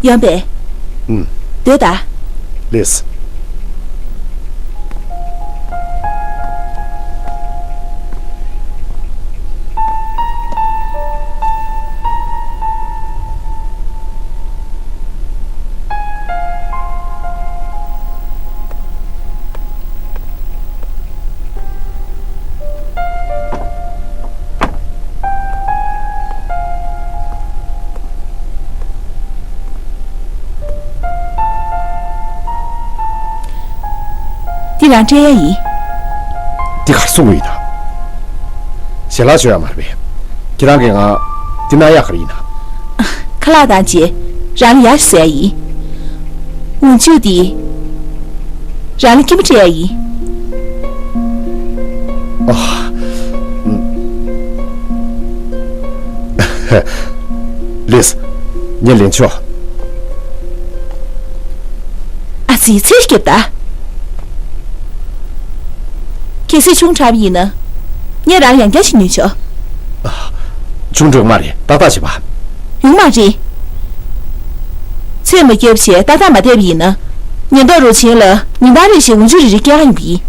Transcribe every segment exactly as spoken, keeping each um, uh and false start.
ཡོང་པས། ཨུམ། སྡོད་ད། ལེས། འདི་རང་སྤྲད་ཡ་ཡིན། འདི་གར་སོང་གི་ཡིན་ད། ཞལ་ལག་མཆོད་ཡ་མ་རེད་པས། ཁྱེད་རང་གིས་ང་འདི་གནང་ཡག་ག་རེ་ཡིན་ན། ཁ་ལག་དང་བཅས་རང་ལ་ཡག་ཤོས་ཟེར་ཡ་ཡིན། འོ་མཆོད་འདི་རང་ལ་སྐྱེལ་མ་སྤྲད་ཡ་ཡིན། ཨ། ལེས། ངས་ལེན་ཆོག་ཨ་ཙི། ཚེ་སྐྱིད་ད། གལ་སྲིད་ཆུང་དྲགས་པ་ཡིན་ན། ངས་རང་ལ་ཡང་བསྐྱར་ཞིག་ཉོས་ཆོག་ཆུང་དྲགས་མ་རེད། ཏག་ཏག་བྱེད་པ། ཡོང་མ་རེད། ཚོད་མ་བརྒྱབ་བྱས་ཏག་ཏག་མ་བསྡད་པ་ཡིན་ན། ཉེན་རྟོག་རུ་ཆེན་ལ་ཉིན་ལྟར་རེ་བཞིན་འོ་མཆོད་རེ་རེ་སྐྱེལ་ག་ཡོང་གི་ཡིན།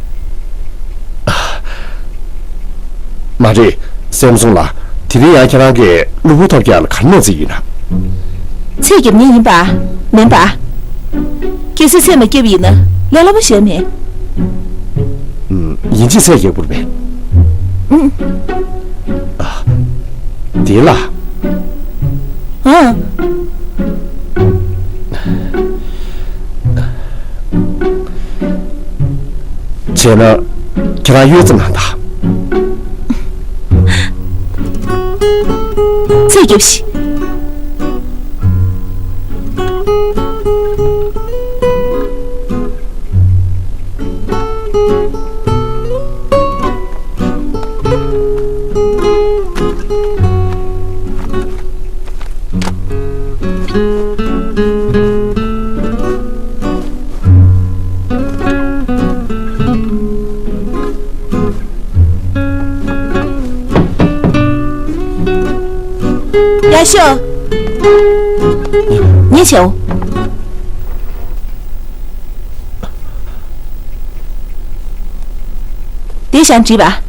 མ་རེད། སེམས་སོང་ལ། དེ་རིང་ཡང་ཁྱེད་རང་གིས་གློ་བུར་ཐོལ་རྒྱག་ལ་ག་རེ་གནང་རྩིས་ཡོད་ན། ཚད་བརྒྱབ་ཉེན་ཡིན་པ། མིན་པ། གལ་སྲིད་ཚད་མ་བརྒྱབ་ཡིན་ན་ལས་སླ་པོ་ཞིག་མེད། ཨུམ། ཡིན་གཅིག་ཚད་བརྒྱབ་དགོས་རེད་པས། ཨུམ། ཨ། དེ་ལ། ཨ། བྱས་ན་ཁྱེད་རང་གཡོལ་ཙམ་གནང་དང་། ཚེ་རྒྱབ་ཤིག་ཡ་ཤོ། ཉེ་ཆེའོ། དེ་ཞང་བྲིས་པ།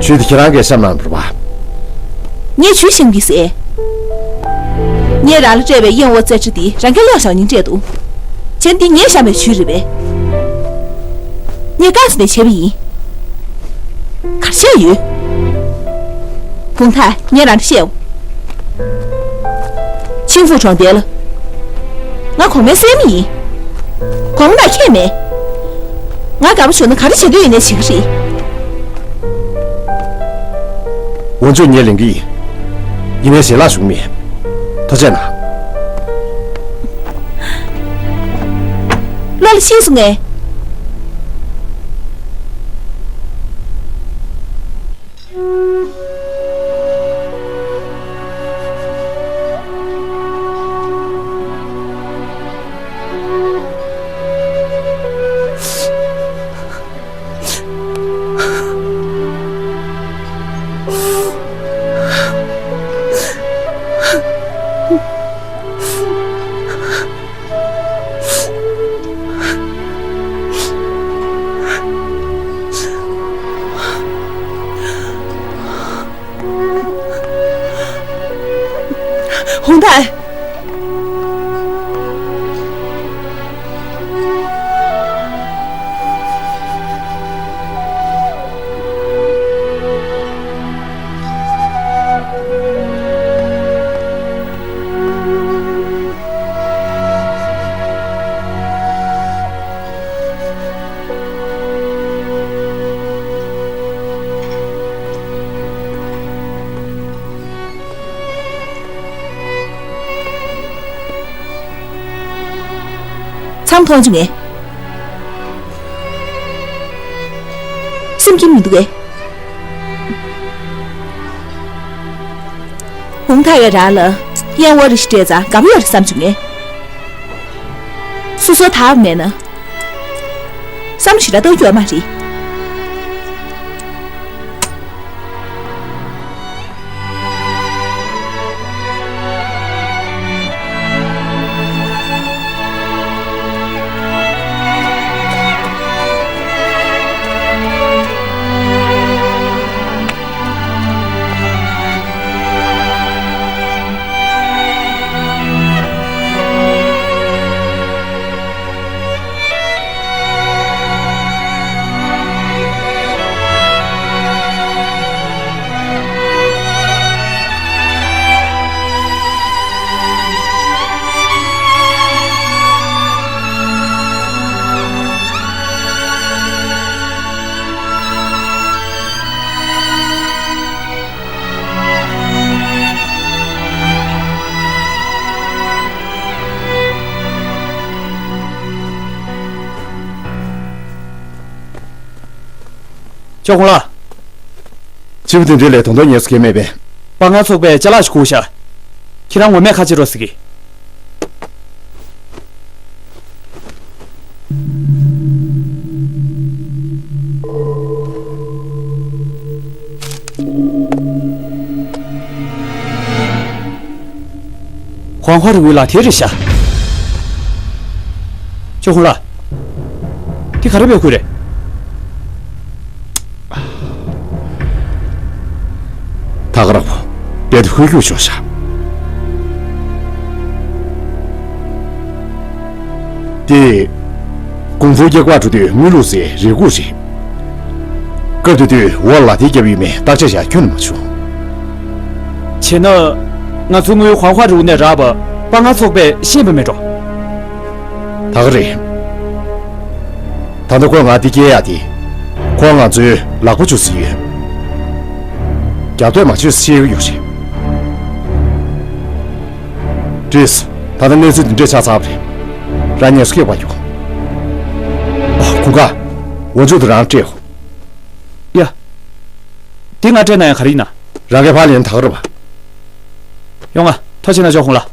ཇུས་དེ་ཁྱེད་རང་གིས་བཤམས་གནང་བ་རེད་པ། ངས་ཇུས་བཤམས་ཀྱི་ཟེར། ངས་རང་ལ་སྤྲད་པའི་གཡང་འོ་རྩེ་ཁྲ་འདི་རང་གིས་ལོག་བཞག་སྙིང་བྲེལ་འདུག་བྱས་ན་འདི་ངས་བཤམས་པའི་ཇུས་རེད་པས། ངས་རྐང་ཟིན་ནས་བྱས་པ་ཡིན། ག་རེ་བྱས་ཡོད། བུང་ཐང་། ངས་རང་ལ་བཤད། ཆིང་ཧྥུ་གྲོང་རྡལ་ལ། ང་གོང་མའི་སྲས་མོ་ཡིན། གོང་མ་ལ་ཁྱད་མེད། ང་དགའ་པོ་བྱུང་ན་ག་རེ་བྱེད་འདོད་ཡིན་ནའི་བྱེད་ཀྱི་རེད། འོ་མཆོད་ངས་ལེན་གྱི་ཡིན། ཡིན་ནའི་ཞལ་ལག་ཞུ་གི་མེད། ཐུགས་རྗེ་གནང་། བློ་ལ་ཤེས་སོང་ངས། ཧུང་ཐའེ། ཨང་མཐོང་བྱུང་ངས། སེམས་ཁྱིམ་མི་འདུག་གས། ཧུང་ཐའི་ཡ་ར་ལ་གཡེང་བ་རེ་ཞིག་སྤྲད་ཙང་དགའ་པོ་ཡོད་རེད་བསམ་བྱུང་ངས། སོ་སོ་ཐབས་མེད་ན། བསམ་བློ་ཞེ་དྲག་གཏོང་རྒྱུ་ཡོད་མ་རེད། ཅོ་ཁོང་ལགས། སྤྱི་བོ་དེ་འདྲའི་ལས་དོན་དག་ཉེས་སུ་སྐྱེལ་མེད་པས། དཔའ་ངར་ཚོགས་པས་ཅ་ལག་ཞིག་ཁུག་ཤག་ཁྱེད་རང་ངོ་མས་ཁ་ཕྱེ་རོགས་ཟེར་གི། ཧོང་ཧྭ་རི་བོ་ལ་དེ་རེད་ཤག་ཅོ་ཁོང་ལགས། དེ་ག་རེ་འབོད་སྐུལ་རེད། ད་ག་རང་བོ་རྦད་དེ་ཧུད་སྐྱུག་ཤོར་ཤག་དེ་ཀུང་ཧྥུ་རྒྱག་པར་འགྲོ་དུས་དངུལ་བླུགས་སའི་རས་ཁུག་རེད། སྐབས་དེ་དུས་འོག་ལ་དེ་བརྒྱབ་ཡོད་མེད་བརྟག་དཔྱད་བྱ་ཁྱོན་ནས་མ་བྱུང་། བྱས་ན། ང་ཚོའི་དངུལ་ཧོང་ཧྭ་རི་བོ་ནས་རག་པ་དཔའ་ངར་ཚོགས་པས་ཤེས་པ་མེད་འགྲོ། ད་ག་རེད། ད་ལྟ་ཁོས་ང་འདི་སྐྱེལ་ཡག་དེ། ཁོ་ང་ཚོའི་ལག་པ་འཇུ་ཟིན་ཡོད། རྒྱབ་གཏོད་མ་བྱོས་ཤེས་ཀྱི་ཡོད་རེད། བྲིས། ད་ལྟ་གནས་ཚུལ་འདི་འདྲས་ཆགས་ཚར་བ་རེད། རང་ཉེས་སུ་སྐྱེལ་བ་ཡོང་། ཨ། ཁུ་ཁ། འོ་ཇོ་དུ་རང་སྤྲད། ཡ། དེ་ང་སྤྲད་ན་ཡང་ག་རེ་ཡིན་ན། རང་གིས་ཕར་ལེན་ད་ག་རེད་པ། ཡོང་ང་། ཐོ་ཆེ་ན་ཅོ་ཁོང་ལ།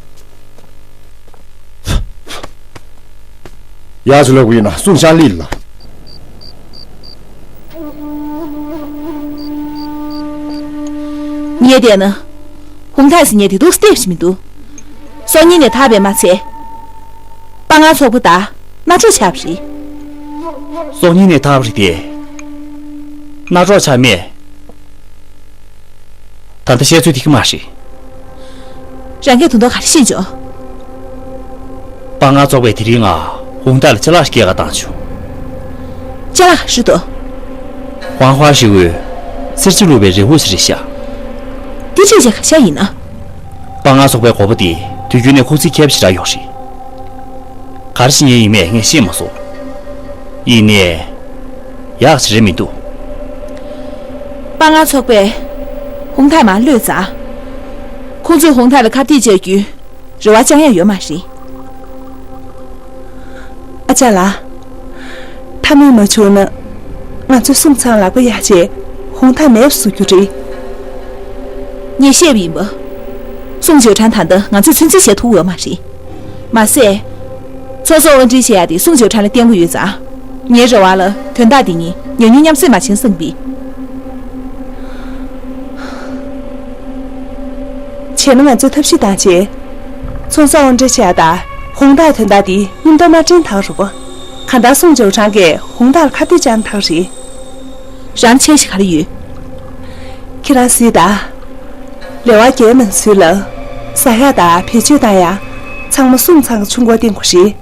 ཡག་ཅིག་ལབ་དགོས་ཡིན་ན་སུང་ཤང་ལི་ལ། ངས་བལྟས་ན། ཧུང་ཐའི་ཟེར་མཁན་དེ་འདུག་སེ་བདེ་པོ་ཞིག་མི་འདུག་སང་ཉིན་ནས་ཐར་བས་མ་ཚད། དཔའ་ངར་ཚོགས་པ་དང་མནའ་གྲོགས་ཆགས་པ་རེད། སང་ཉིན་ནས་ཐར་བ་རེད་དེ། མནའ་གྲོགས་ཆགས་མེད། ད་ལྟ་བཤད་ཚུལ་འགྲིག་གི་མ་རེད། རང་གིས་དོན་དག་ག་རེ་ཤེས་བྱུང་། དཔའ་ངར་ཚོགས་པས་དེ་རིང་ང་ཧུང་ཐའི་ལ་ཅ་ལག་ཞིག་སྐྱེལ་ག་བཏང་བྱུང་། ཅ་ལག་ག་རེ་རེད་དོ། ཧོང་ཧྭ་རི་བོའི་གསེར་གྱིས་བླུགས་པའི་རས་ཁུག་ཅིག་རེད་ཤག་དེ་སྤྲད་བྱས་ག་རེ་བྱས་ཡིན་ན། དཔའ་ངར་ཚོགས་པའི་འགོ་པ་དེ་དུས་རྒྱུན་ནས་ཁུག་རྩིས་མཁས་པ་ཞེ་དྲག་ཡོད་རེད། ག་རེ་བྱེད་མཁན་ཡིན་མིན་ངས་ཤེས་མ་སོང་། ཡིན་ནའི། ཡག་ཅིག་རེད་མི་འདུག་དཔའ་ངར་ཚོགས་པས་ཧུང་ཐའི་མར་གློད་ཙང་། ཁོང་ཚོས་ཧུང་ཐའི་ལ་ཁ་གཏད་བཅག་རྒྱུའི་རེ་བ་བཅང་ཡག་ཡོད་མ་རེད། ཨ་ཅག་ལགས། ཐབས་མེད་མ་བྱུང་ན། ང་ཚོས་སུང་ཚང་ལག་པ་གཡར་བྱས་ཧུང་ཐའི་མེད་པ་བཟོ་རྒྱུ་རེད། ངས་བཤད་པ་ཡིན་པ། སུང་ཅོའུ་ཁྲང་ད་ལྟ་ང་ཚོས་ཚོད་འཛིན་བྱེད་ཐུབ་ཡོད་མ་རེད། མ་ཟད། ཚོང་ཟོག་དབོར་འདྲེན་བྱེད་ཡག་དེ་སུང་ཅོའུ་ཁྲང་ལ་བརྟེན་དགོས་ཡོད་ཙང་། ངའི་རེ་བ་ལ་དོན་དག་འདི་གཉིས་ཉམས་མྱོང་མཉམ་བསྲེས་མ་བྱིན་བསམ་པས། བྱས་ན་ང་ཚོས་ཐབས་ཤེས་བཏང་བྱས། ཚོང་ཟོག་དབོར་འདྲེན་བྱེད་ཡག་དང་ཧུང་ཐའི་དོན་དག་འདི་མཉམ་དུ་མ་འདྲེས་ན་ད་ག་རེད་པ། གང་ལྟར་སུང་ཅོའུ་ཁྲང་གིས་ཧུང་ཐའི་ལ་ཁ་གཏད་བཅག་ན་ད་ག་རེད། རང་འཆར་གཞི་ག་རེ་ཡོད། ཁྱེད་རང་གཟིགས་དང་། ལེ་དབར་བརྒལ་མ་ཚུལ་ལ། ཟ་ཡག་དང་བེད་སྤྱོད་བཏང་ཡག་ཚང་མ་སུང་ཚང་གི་ཆུ་འགོར་བསྟེན་དགོས་རེད།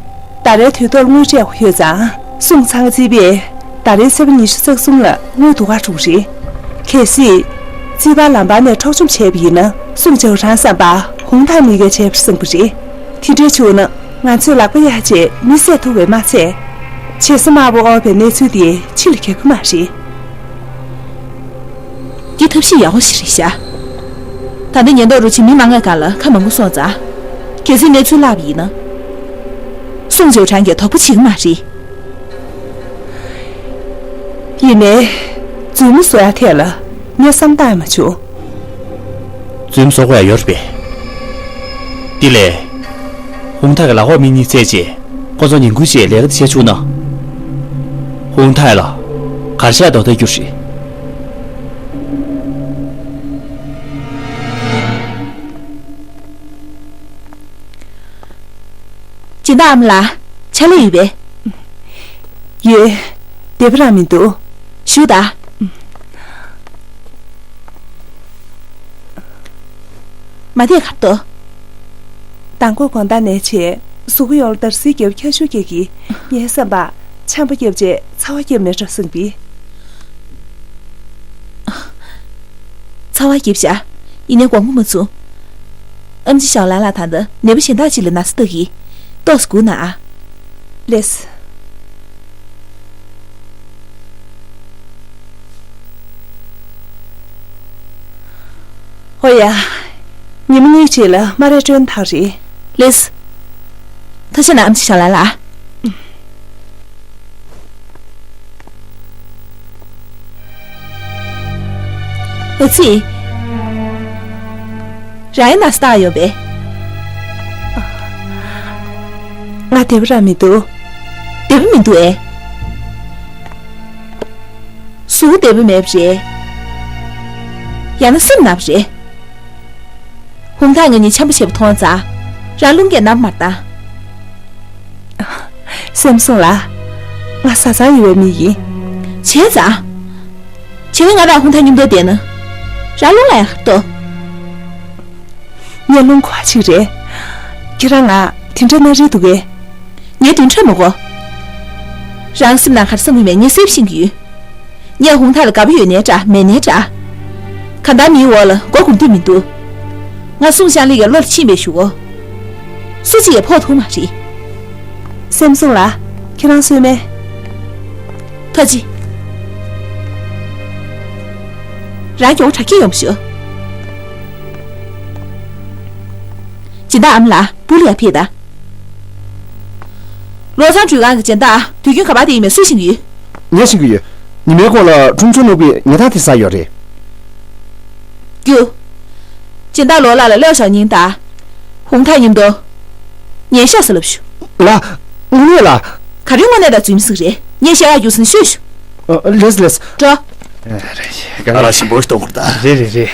ད་རེས་དུས་ཐོག་དངུལ་སྤྲད་དགོས་ཡོད་ཙང་། སུང་ཚང་རྩིས་པས་ད་རེས་ཚེས་པ་ཉི་ཤུ་རྩ་གསུམ་ལ་དངུལ་བསྡུ་ག་འགྲོ་གི་རེད། གལ་སྲིད། རྩིས་པ་ལམ་བར་ནས་འཕྲོག་བཅོམ་བྱས་པ་ཡིན་ན། སུང་ཅོའུ་ཁྲང་བསམ་པ་ཧུང་ཐའི་དམིགས་ཡུལ་བྱས་པ་བསམ་གི་རེད། དེ་འདྲ་བྱུང་ན། ང་ཚོས་ལག་པ་གཡར་བྱས་མི་བསད་ཐུབ་པས་མ་ཚད། བྱེ་ས་དམར་པོ་དབོར་བའི་གནས་ཚུལ་དེ་ཕྱི་ལ་གྱར་གྱི་མ་རེད། འདི་ཐབས་ཤེས་ཡག་པོ་ཞིག་རེད་ཤག་ད་ལྟ་ཉེན་རྟོག་རུ་ཆེན་མི་མང་ང་སྒང་ལ་ཁ་མང་པོ་སོང་ཙང་། གལ་སྲིད་གནས་ཚུལ་བརླག་པ་ཡིན་ན། ཏུང་ཅེའུ་ཁྲང་གིས་དོགས་པ་བྱེད་ཀྱི་མ་རེད། ཡིན་ནའི། རྫུན་མ་བཟོ་ཡ་ཐད་ལ་ངས་བསམ་བཏང་ཡ་མ་བྱུང་། རྫུན་མ་བཟོ་དགོས་ཡ་ཡོད་རེད་པས། དེ་ལས། ཧུང་ཐའི་གི་ལག་འོག་མི་གཉིས་བཙལ་རྗེས་ཁོ་ཚོ་ཉིན་གུང་ཞིག་ལས་ཀ་དེ་བྱས་བཅུག་ན། ཧུང་ཐའི་ལ་གར་ཤ་རྡོག་ཐལ་རྒྱུ་རེད། སྦྱིན་བདག་ཨ་མ་ལགས། ཕྱག་ལས་ཡོད་པས། ཡོད། བདེ་པོ་རང་མི་འདུག་བཞུགས་དང་། མ་བསྡད་གར་འདུག་མདང་དགོང་དགོང་དག་ནས་བྱས་གཟུགས་པོ་ཡོངས་ལ་འདར་སིག་རྒྱབ་ཁྱབ་ཤུགས་རྒྱག་གི། ངའི་བསམ་པ་ཆམ་པ་བརྒྱབ་བྱས་ཚ་བ་བརྒྱབ་ནས་འགྲོ་སོང་པས། ཚ་བ་རྒྱབ་བཞག་ཡིན་ནའི་དགོངས་པ་མ་ཚོམ། ཨམ་ཆི་ཞའོ་ལན་ལགས་ད་ལྟ་ནད་པ་གཞན་དག་ཅིག་ལ་ན་ཚ་བཏགས་ཀྱིས། ཏོག་ཙམ་སྒུག་གནང་ཨ། ལགས། ཨོ་ཡ། ཉི་མ་གཉིས་རྗེས་ལ་མ་རེ་སྤྲོད་ཐག་རེད། ལགས། ཐུགས་རྗེ་གནང་ཨམ་ཆི་ཞའོ་ལན་ལགས། ཨ་ཙི། རང་ཡང་ན་ཚ་བཏགས་ཡོད་པས། ང་བདེ་པོ་རང་མི་འདུག་བདེ་པོ་མི་འདུག་ཨེ། གཟུགས་པོ་བདེ་པོ་མེད་པ་རེད། ཡང་ན་སེམས་ན་བ་རེད། ཧུང་ཐའི་ང་གཉིས་འཆམ་པོ་བྱེད་པ་མཐོང་ཙང་། རང་རླུང་གིས་ན་བ་མ་རེད་ད། སེམས་སོང་ལ། ང་བཟའ་ཚང་ཡིན་པའི་མི་ཡིན། བྱས་ཙང་། བྱས་ན་ང་རང་ཧུང་ཐའི་མཉམ་དུ་བསྡད་ན། རང་རླུང་ལ་ཡང་ཧར་ཏོ། ངའི་རླུང་ཁོག་ཅིག་རེད། ཁྱེད་རང་ང་དེ་འདྲ་གནང་རེ་འདུག་གས། ངས་དེ་འདྲ་མི་དགོས། རང་སེམས་ནང་ག་རེ་བསམ་གྱི་མེད་ངས་གསལ་པོ་ཤེས་ཀྱི་ཡོད། ངས་ཧུང་ཐའི་ལ་དགའ་པོ་ཡོད་ནའི་འདྲ་མེད་ནའི་འདྲ། གང་ལྟར་མིའི་འོག་ལ་མགོ་སྒུར་འདོད་མི་འདུག་ང་སུང་ཤང་ལི་ཡི་བློ་ལ་ཕྱིན་པའི་གཞུག་གུ། སུ་གཅིག་ཡང་ཕོག་ཐུབ་མ་རེད། སེམས་སོང་ལ། ཁྱེད་རང་གསོས་མེད། ཐ་ཅི། རང་མགྱོགས་དྲག་སྐྱེད་ཡོང་བ་ཞུ། སྦྱིན་བདག་ཨ་མ་ལགས་སྤུ་ལ་ཡར་ཕེབས་དང་། ལོ་ཚང་འགྲུལ་ཁང་གི་སྦྱིན་བདག་དུས་རྒྱུན་ག་པར་དེ་ཡིན་མེད་སུས་ཤེས་ཀྱི་ཡོད། ངས་ཤེས་ཀྱི་ཡོད། ཉི་མའི་གོང་ལ་ཁྲུང་ཆུང་ནོར་བུས་ཉལ་ཐ་དེ་ཟ་ཡོད་རེད། རྒྱུ། སྦྱིན་བདག་ལོ་ལགས་ལ་གློད་ཤོག་སྙིང་དང་། ཧུང་ཐའི་མཉམ་དུ། ཉལ་ཤོག་ཟེར་ལབ་ཞུ། ལགས། དངོས་གནས་ལགས། ག་རེ་དངོས་གནས་དང་རྫུན་མ་ཟིག་རེད། ངས་བཤད་ཡག་རྒྱུ་ཟིན་ཤོད་ཞུ། ཨ། ལགས་ལགས། འགྲོ། ཨ་ར་ཞིམ་པོ་གཏོང་དགོས་ད། རེད་རེད་རེད།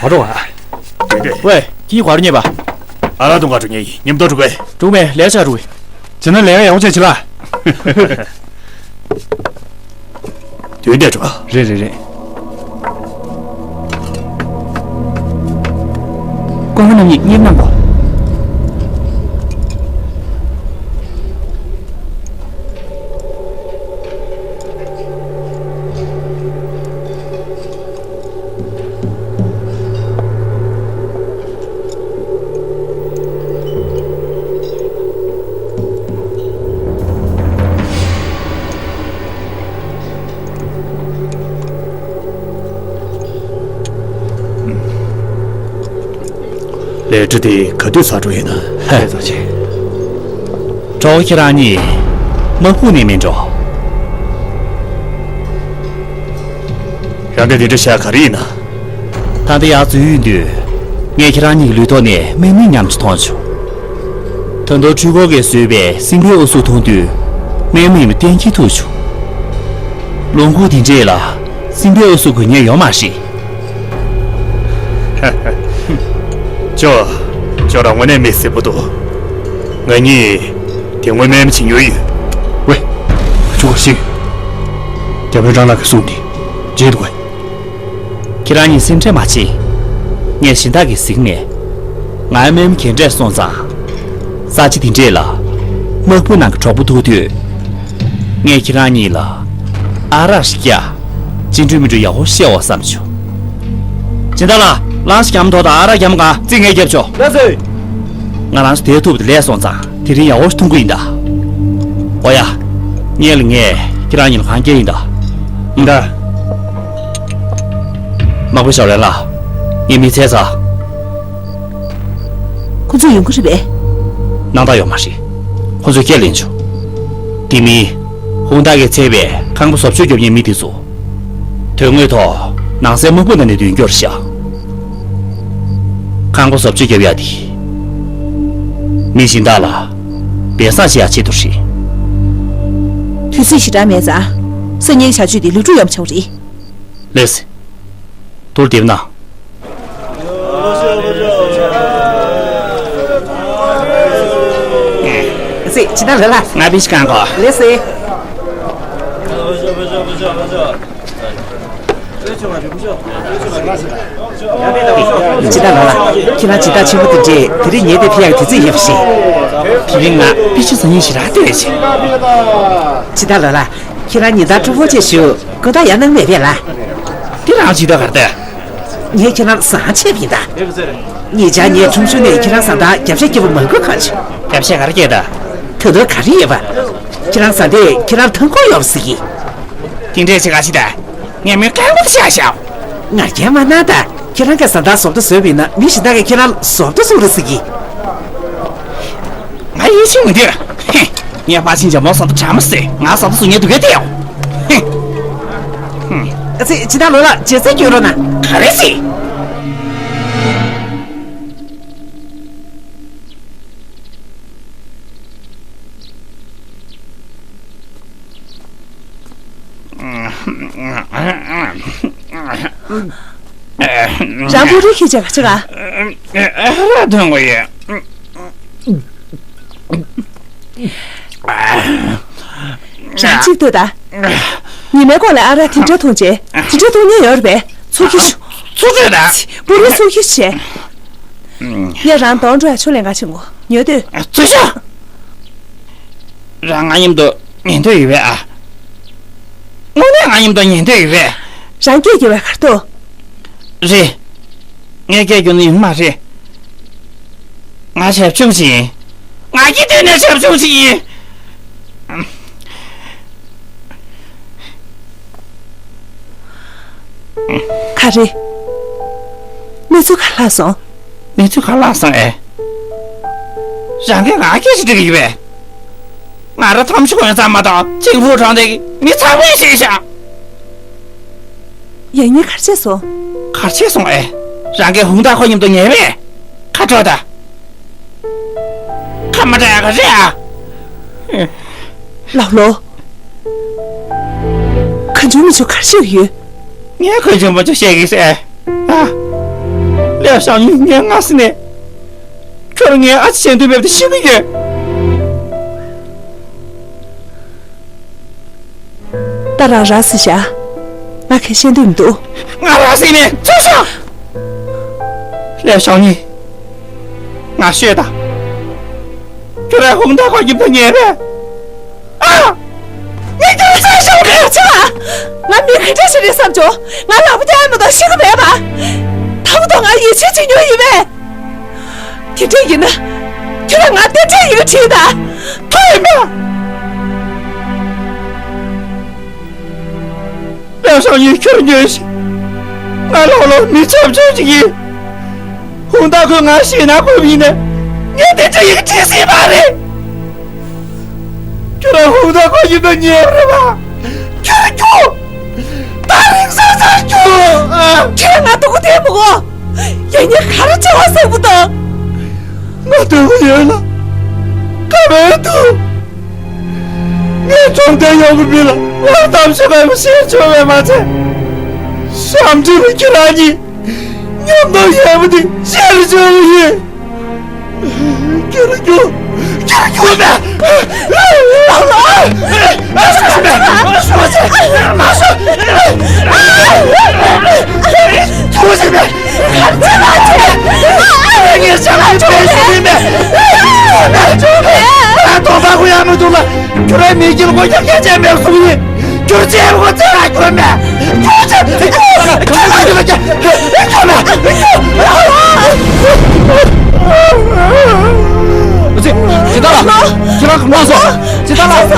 ཧ་རོ་ཨ། རེད་རེད། ཝེ། ཁྱི་ག་རུ་ཉེ་བ། ཨ་ར་དུང་ག་འགྲོ་ཉེ་ཡིན་མཉམ་དུ་འགྲོ་གི། འགྲོ་མེད་ལས་བྱ་འགྲོ་གི། བྱས་ན་ལས་ཀ་ཡག་པོ་བྱས་བྱེད་ལ། དུས་འདས་འགྲོ། རེད་རེད་རེད། སྐུ་ངོ་རྣམ་གཉིས་གཉིད་གནང་དགོས། ལས་གྲྭ་དེ་ག་དུས་ཚར་འགྲོ་ཡིན་ན། ཧེ། ཚར་ཆེ། གྲོགས་ཁྱེད་རང་གཉིས་དམག་དཔུང་ནས་མིན་འགྲོ། རང་གི་འདི་འདྲ་བྱ་ག་རེ་ཡིན་ན། ད་ལྟ་ཡར་འཛུལ་ཡོང་དུས། ངས་ཁྱེད་རང་གཉིས་ཀྱི་ལུས་ཐོག་ནས་དམག་མི་མཉམ་ཅིག་མཐོང་བྱུང་། ད་དུང་འཕྲུལ་འཁོར་གྱིས་བཟོས་པའི་སྲིན་པོའི་ཨུ་ཚུགས་མཐོང་དུས། དམག་མི་ཡིན་པ་གཏན་འཁེལ་ཐུབ་བྱུང་། ལུང་ཁུག་འདི་འདྲས་ལ་སྲིན་པོའི་ཨུ་ཚུགས་དགོས་མཁན་ཡོད་མ་རེད། ཅོ། ཅོ་རང་དངོས་གནས་མི་སྲིད་པོ་འདུག་ང་གཉིས་དེ་སྔོན་དམག་མི་བྱེད་མྱོང་ཡོད། ཝེ། ཁྱོད་ག་ཤེས། རྒྱ་མོའི་རང་ལག་གི་གསུང་འདི་བརྗེད་འདུག་གས། ཁྱེད་རང་གཉིས་སེམས་ཁྲལ་མ་བྱེད། ངས་གཞན་དག་གི་གཟིགས་ནས། ང་ཡང་དམག་མི་ག་འདྲས་སོང་ཙང་། ས་ཆ་འདི་འདྲས་ལ་དམག་དཔུང་ནང་གི་གྲོགས་པོ་ཐུག་དུས། ངས་ཁྱེད་རང་གཉིས་ལ་ཨ་རག་ཞིག་བརྒྱབ། ཅི་འགྲོ་མི་འགྲོ་ཡག་པོ་ཤེས་འོ་བསམ་བྱུང་། སྦྱིན་བདག་ལགས། གླང་ཞིག་བརྒྱབ་མ་ཐོག་ད་ཨ་རག་བརྒྱབ་མ་གང་རྩིས་ངས་བརྒྱབ་ཆོག་ལགས་སོ། ང་རང་ཚོ་དེ་ཐུབ་དེ་ལས་སོང་ཙང་དེ་རིང་ཡག་པོ་ཞིག་འཐུང་གི་ཡིན་ད། ཨོ་ཡ། སྔོན་ལ་ངས་ཁྱེད་རང་གཉིས་ལ་གན་རྒྱ་ཡིན་ད། ཡིན་ད། དམག་དཔོན་ཞའོ་ལན་ལགས། ངས་མི་ཚེ་ཚ། ཁོ་ཚོ་ཡོང་གི་རེད་པས། སྣང་དག་ཡོད་མ་རེད། ཁོ་ཚོས་ཁས་ལེན་བྱུང་། དེ་མིན། ཧུང་ཏཱ་གིས་འཚོལ་བའི་ཁང་པ་བཟོ་བཅོས་རྒྱོབ་མཁན་མི་དེ་ཚོ། དོན་དངོས་ཐོག་ནང་སའི་དམག་དཔུང་ནང་ནས་ཐོན་རྒྱུ་རེད་ཤག་ཁང་པ་བཟོ་བཅོས་རྒྱོབ་ཡག་དེ། མི་གཞན་དག་ལ་སྦས་གསང་བྱེད་ཡག་ཆེད་དུ་རེད། དུས་ཚོད་ཞེ་དྲག་མེད་ཙང་། སང་ཉིན་བྱ་སྤྱོད་དེ་ལས་སྒྲུབ་ཡོང་བྱུང་རེད། ལགས་སེ། ཐུགས་བདེ་གནང་། སེ། ཇི་ལྟར་ལོས་ལ། ང་པིན་ཤི་གང་གོ། ལགས་སེ། ཇི་ལྟར་ལོས་ལ། ཁྱེད་རང་ཇི་ལྟར་ཆེན་པོ་དེ་འདྲས་དེ་རིང་ཉལ་ཏེ་ཕེབས་ཡག་དུས་ཚོད་ཡོད་པ་ཞིག་དེ་རིང་ང་པིན་ཤི་ཟ་སྙིང་ཞེ་དྲག་འདོད་ཅིང་། ཇི་ལྟར་ལོས་ལ། ཁྱེད་རང་ཉིན་ལྟར་ཀྲུང་ཧྥོ་ཆེ་ཞུ་ཀུན་ད་ཡང་གནང་མེད་པས་ལ། དེ་རང་ཇི་ལྟར་གར་ལྟ། ངས་ཁྱེད་རང་བཟང་ཆེ་བ་ཡིན་ད། ཉེ་ཆར་ངས་ཁྲོམ་གཞུང་ནས་ཁྱེད་རང་བཟའ་ཟླར་རྒྱབ་ཤ་སྐྱེས་པོ་མང་པོ་གང་བྱུང་། རྒྱབ་ཤ་ག་རེ་སྐྱེས་ད། ད་དུང་ག་རེ་ཡོད་པ། ཁྱེད་རང་བཟའ་ཟླས་ཁྱེད་རང་མཐོང་གི་ཡོད་ཟེར་གི། དེ་འདྲས་བྱེད་ག་ཞིག་ད། ངས་མི་དཀར་པོ་དེ་བཤད་ཤག་ང་རྒྱལ་མ་གནང་ད། ཁྱེད་རང་གི་བཟའ་ཟླར་ཟོབ་ཏོ་བཟོས་པ་ཡིན་ན་མི་གཞན་དག་གིས་ཁྱེད་རང་ལ་ཟོབ་ཏོ་བཟོ་རེད་ཟེར་གི། ང་ཡིད་ཆེས་མི་འདོད། ཧེ། ངས་ཕར་ཕྱིན་འཇམ་མོ་ཟོབ་ཏོ་དྲ་མ་ཟེར་ང་ཟོབ་ཏོ་བཟོ་ཉན་འདུག་གས་དེའོ། ཧེ། ཨ་ཙི། ཇི་ལྟར་ལོས་ལ་རྗེས་ཚད་སྐྱོན་རོགས་གནང་། ག་རེ་ཟེར། རང་བུ་རུ་ཁྱི་བྱ་ག་ཆེ་ག་ཨ་ར་ཐོན་གོ་ཡེ། རང་གཅིག་ལྟོས་ད། ཉི་མའི་གོང་ལ་ཨ་ར་དེ་འདྲ་འཐུང་བྱས། དེ་འདྲ་འཐུང་མཁན་ཡོད་རེད་པས། ཚུར་ཁྱེར་ཤོག་ཚུར་ཁྱེར་ད། བུ་རུ་ཚུར་ཁྱེར་བྱས། ངས་རང་གདོང་འགྲོ་ཡ་ཆུ་ལེན་ག་ཕྱིན་གོ་ཉོས་དུས། ཚུར་ཤོག་རང་ང་མཉམ་དུ་ཉན་འདོད་ཡོད་པས་ཨ། དངོས་གནས་ང་མཉམ་དུ་ཉན་འདོད་ཡོད་པས། རང་སྐད་རྒྱག་པའི་ཁར་ཐུག་རེད། ངས་སྐད་རྒྱག་ནི་ཡིན་མ་རེད། ང་བྱབ་ཆུང་ཞིག་ཡིན། ང་སྐྱིད་དུས་ནས་བྱབ་ཆུང་ཞིག་ཡིན། ག་རེ། གནས་ཚུལ་ག་ལྷག་སོང་། གནས་ཚུལ་ག་ལྷག་སོང་ཨེ། རང་གིས་ང་སྐད་ཆ་འདྲི་གི་ཡོད་པས། ང་རང་ཐམ་ཤུགས་ཡོད་ཙམ་མ་གཏོགས་ཅིང་ཧྥུ་གྲོང་སྡེ་གི་མི་ཚང་མས་ཤེས་ཤག་ཡང་སྙིང་གར་ཆད་སོང་། གར་ཆད་སོང་ཨེ། རང་གིས་ཧུང་ཏཱ་ཁོ་མཉམ་དུ་ཉལ་བས། ཁ་དྲོ་ད། ཁ་མ་གྲག་ཡ་ག་རེད་ཨ། ལགས་ལོ། གང་བྱུང་མང་བྱུང་ག་རེ་བཤད་ཀྱི་ཡོད། ངས་གང་བྱུང་མང་བྱུང་བཤད་ཀྱི་ཟེར། ཨ། ལེའུ་ཞའོ་ཉི་ངས་སྔ་ས་ནས། ཁྱོད་ངའི་ཨ་ཅེ་བྱེད་འདོད་མེད་པ་དེ་ཤེས་ཀྱི་ཡོད། ད་རང་རང་ཟེར་བཞག་ང་གང་བཤད་འདོད་མི་འདུག་ང་རང་ཟེར་ནས་ཚུར་ཤོག་ལེའུ་ཞའོ་ཉི། ང་ཤོད་དང་། ཁྱོད་རང་ཧུང་ཏཱ་ཁོ་མཉམ་དུ་ཉལ་བས། ཨ། ངས་ཁྱོད་ཚོར་ཤོག་རེད་ཆེ་བ། ང་མི་ག་འདྲ་ཞིག་རེད་བསམ་བྱུང་། ང་ལག་པ་རྒྱག་ཡ་མ་གཏོགས་ཤེས་ཀྱི་མེད་པ། ད་བར་དུ་ང་ཡིད་ཆེས་བྱེད་མྱོང་ཡིན་པས། དེ་འདྲ་ཡིན་ན། ཁྱོད་རང་ང་རྟེན་འབྲེལ་ཡིན་པ་དྲན་དང་། ཐོས་ཡིན་པ། ལེའུ་ཞའོ་ཉི་ཁྱོད་ཉོན་ཞིག་ང་ལོག་ལོག་མི་ཆབ་ཆུང་ཞིག་ཡིན། ཧུང་ཏཱ་ཁོས་ང་ཤེས་ན་ཁོ་ཡིན་ནས་ངས་དེ་འདྲ་ཡིན་དྲན་སྲིད་མ་རེད། ཁྱོད་རང་ཧུང་ཏཱ་ཁོ་མཉམ་དུ་ཉལ་རེད་པ། ཁྱོད་ཁྱོད། ད་རིང་སང་སང་ཁྱོད། ཨ། ཁྱོད་ང་སྡུག་པོ་དེ་མི་གོ་ཡང་སྙིང་ག་རེ་བྱེད་པ་སེམས་པོ་དང་། ང་སྡུག་པོ་ཡོད་ལ། ཁ་མེད་དུ། ངས་གྲོང་སྡེ་ཡོང་གི་མི་ལ་དབང་གཏམ་ཞུ་བའི་མི་ཤེས་ཆོག་པས་མ་ཚད། ཞབས་འདྲེན་པ་ཁྱེད་རང་གཉིས་མཉམ་དུ་ཡོད་པ་དེ་ཤེས་ཆོག་གི་ཡིན། ཁྱོད་རང་ཁྱོད། ཁྱོད་རང་ཁྱོད་མེད། ཁྱོད་རང་མི་སྐྱིད་ཁོ་ཁྱོད་སྐད་ཆ་མེད་གསུང་ཡིན། ཁྱོད་ཅེས་མགོ་ཚད་ལ་ཁྱོད་མེད། ཁྱོད་ཅེས་ཁྱོད་མེད། ཁྱོད་མེད། ཅི་ལྟར་ལ། ཁྱེད་རང་གང་སོང་། ཅི་ལྟར་ལ།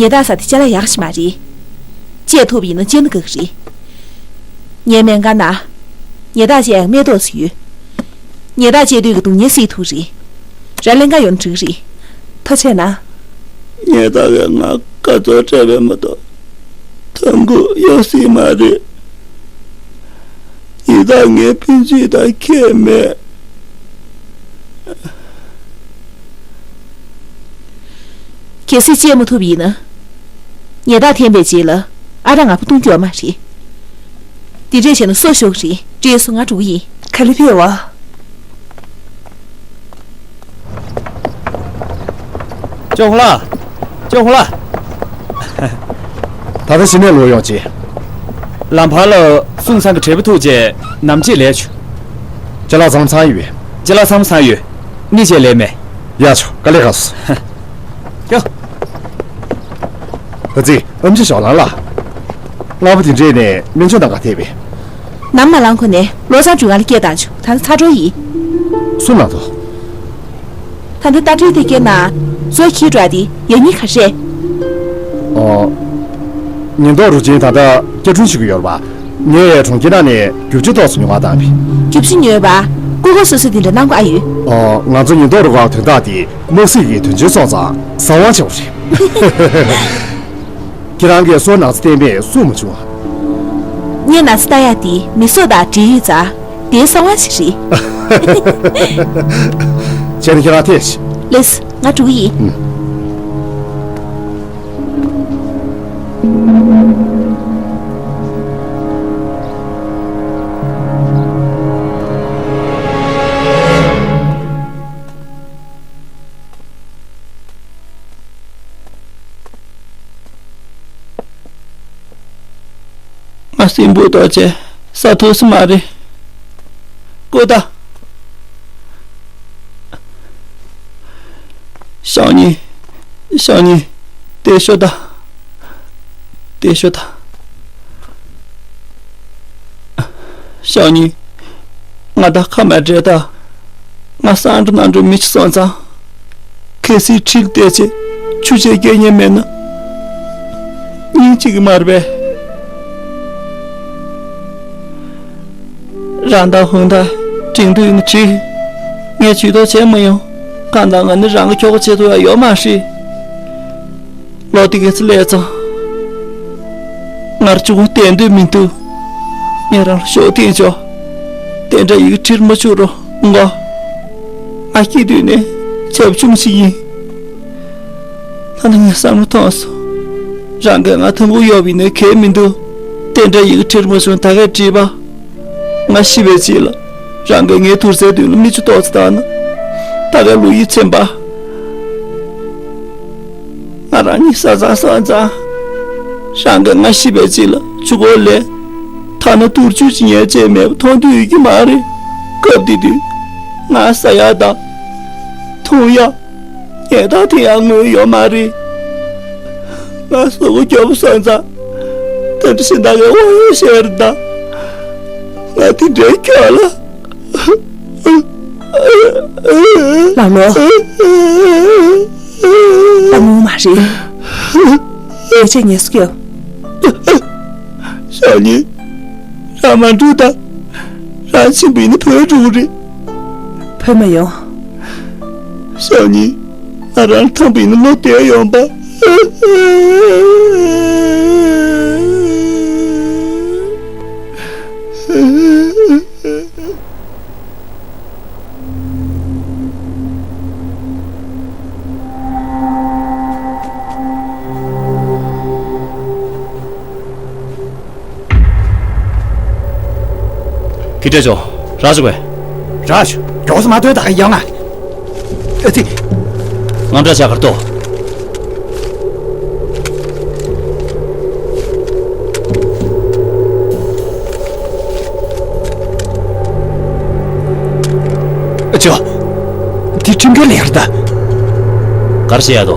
ཉལ་ཐ་ས་དེ་ཅ་ལག་ཡག་ཞིག་མ་རེད། བཅད་ཐུབ་ཡིན་ན་བཅད་ན་དགའ་གི་རེད། ངའི་སྨན་ཁང་ན། ཉལ་ཐ་བཅད་ཡག་སྨན་ཏོག་ཙམ་ཡོད། ཉལ་ཐ་བཅད་དུས་ཀྱི་སྡུག་བསྔལ་སེལ་ཐུབ་རེད། ར་ལེན་ག་ཡོང་འགྲིག་རེད། ཐོ་ཆད་ན། ཉལ་ཐ་གས་ང་དགའ་ཚོར་སྤྲད་པའི་མ་གཏོགས། ཐོན་ཁུངས་ཡོང་སྲིད་མ་རེད། ཡིན་ད་ངའི་ཕན་ཚུན་དང་ཁྱད་མེད། གལ་སྲིད་བཅད་མ་ཐུབ་ཡིན་ན། ཉལ་ཐ་འཐེན་པའི་རྗེས་ལ་ཨ་ར་ང་ཕོ་ཐུང་རྒྱུ་ཡོད་མ་རེད། འདི་འདྲས་བྱས་ན་སོ་ཤོར་གི་རེད། བྲེལ་སོང་། ང་འགྲོ་གི་ཡིན། ག་ལེ་ཕེབས་པ། ཅོ་ཧུ་ལ། ཅོ་ཧུ་ལ། ད་ལྟ་གཞི་ནས་ལོག་ཡོང་ཅིག་ལམ་བར་ལ་སུང་ཚང་གི་བྲེལ་པོ་ཐུག་རྗེས་ནམ་ཕྱེད་ལས་བྱུང་། ཅ་ལག་ཚང་མ་ཚང་ཡོད་པས། ཅ་ལག་ཚང་མ་ཚང་ཡོད། གཉིད་ཆད་ལས་མེད། ཡ་ཆོ། དཀའ་ལས་ཁག་སོང་། ཀྱོ། ཨ་ཙི། ཨེམ་ཆི་ཞའོ་ལང་ལགས། སྔ་པོ་དེ་འདྲས་ནས་སྨན་བཅོས་གནང་ག་ཐད་པས། ནམ་མ་ལངས་གོང་ནས་བློ་བཟང་སྒྲོལ་དཀར་ལ་སྐད་བཏང་བྱུང་། ད་ནི་ཚ་དྲོ་ཡིན། སུ་ལ་དོ། ད་ལྟ་རྟ་དྲེལ་དེ་སྐྱེལ་ན་མཛོ་འཁྱིལ་འགྲོ་དེ་ཡག་ཉེས་ག་རེ་རེད། ཨོ། ཉེན་རྟོག་རུ་ཆེན་ད་ལྟ་བསྐྱར་སྐྲུན་བྱེད་ཀྱི་ཡོད་རེད་པ། ངས་གྲོང་ཁྱེར་ནང་ནས་རྒྱུ་ཆ་ཏོག་ཙམ་ཉོ་གར་བཏང་བས། རྒྱུ་ཆ་ཉོས་པ། ཀོ་ཀོ་སོ་སོ་དེ་འདྲ་གནང་དགོས་ཨ་ཡོད། ཨོ། ང་ཚོ་ཉེན་རྟོག་རུ་ཁག་དོན་དག་དེ་དམག་སྲིད་ཀྱི་དོན་ཆེན་སོང་ཙང་གསང་བ་ཆེ་བ་རེད། ཁྱེད་རང་གིས་སོ་ན་ཚ་བསྟན་པས་སུ་མ་བྱུང་བ། ངས་ན་ཚ་ལྟ་ཡག་དེ་མི་སྲོག་དང་འབྲེལ་ཡོད་ཙང་དེའི་གསང་བ་ཞིག་རེད། བྱས་ན་ཁྱེད་རང་ཐད་ཤིག་ལགས་སོ། ང་འགྲོ་གི་ཡིན། ཨུམ། ང་སྲིན་པོ་ཏོག་ཙེ་ཟ་ཐུབ་ས་མ་རེད། ཀོ་ད། ཞའོ་ཉི། ཞའོ་ཉི། དེ་ཤོད་ད། དེ་ཤོད་ད། ཞའོ་ཉི། ང་ད་ཁ་མ་བྲལ་ད། ང་སང་འགྲོ་གནམ་གྲུ་མི་ཆི་སོང་ཙང་། གལ་སྲིད་ཁྲིར་བལྟས་ཚེ་ཆུ་ཆེ་སྐྱེལ་ཉེན་མེད་ན། སྙིང་རྗེ་གི་མ་རེད་པས། རང་དང་ཧུང་དང་དྲིང་དུ་ཡོང་ཁྲིད། ངས་ཇུས་གཏོགས་བྱས་མ་ཡོང་། གང་ལྟར་ང་ནི་རང་གི་ཁྱོ་ག་བྱེད་ཐུབ་ཡ་ཡོད་མ་རེད། ལོ་དེ་ག་ཚོད་སླེབས་ཙང་། ངར་གཅིག་པོ་བསྡད་འདོད་མི་འདུག་ངས་རང་ལ་ཞོགས་ཐེངས་ཆོག་དེ་འདྲ་ཡི་གེ་ཁྲིར་མ་བཅུག་རོགས་གོ། ང་སྐྱེས་དུས་ནས་བྱབ་ཆུང་ཞིག་ཡིན། ད་ནི་ངས་བསམ་བློ་ཐོངས་སོང་། རང་གིས་ང་ཐུན་གོང་གཡོག་པ་ཡིན་ན་གལ་མི་འདུག་དེ་འདྲ་ཡི་གེ་ཁྲིར་མ་བྱུང་ད་གས་བྲིས་པ། ང་ཤི་བའི་རྗེས་ལ་རང་གིས་ངའི་དུར་སའི་མདུན་ལ་མིག་ཆུ་ཏོག་ཙམ་བཏང་ན། ད་གའི་ལོ་ཡིད་ཚིམ་པ། ང་རང་གཉིད་ས་ཚང་སོང་ཙང་། རང་གིས་ང་ཤི་བའི་རྗེས་ལ་ཆུ་འཁོར་ལས། ཐ་ན་དུར་ཆུ་ཅིག་ཉལ་ཆས་མེད་པ་མཐོང་རྒྱུ་ཡོད་ཀྱི་མ་རེད། སྐབས་དེ་དུས་ང་ཟ་ཡག་དང་། འཐུང་ཡག་ཉལ་ཐ་དེ་ཡང་དངུལ་ཡོད་མ་རེད། ང་གཟུགས་པོ་སྐྱོ་པོ་སོང་ཙང་། དེ་འདྲ་ཞིག་ད་གའི་དབང་ཡོད་ཤེས་རེད་ད། ང་དེ་འདྲའི་ཁྱོད་ལ། ལགས་ལོ། ད་ངུ་མ་རེད། ཡིད་ཆེས་ངལ་གསོ་རྒྱོབ། ཞའོ་ཉི། རང་མ་འགྲོ་ད། རང་ཕྱིན་པ་ཡིན་ན་བུད་འགྲོ་གི་རེད། བུད་མ་ཡོང་། ཞའོ་ཉི། ང་རང་ཐང་པ་ཡིན་ན་ལོ་བསྡད་ཡོང་པ། ཁི་ཏྲེ་ཅོ། རག་བྱུང་བས། རག་བྱུང་། མགྱོགས་སུ་མ་ཐོན་ད་ཡང་ང་། ཨ་ཙི། དངངས་སྐྲག་བྱ་གར་ལྟོས། ཨ་ཅོ། དེ་ཁྲིམས་འགལ་ལས་ཀར་ད། གར་བྱེད་ཡ་དོ།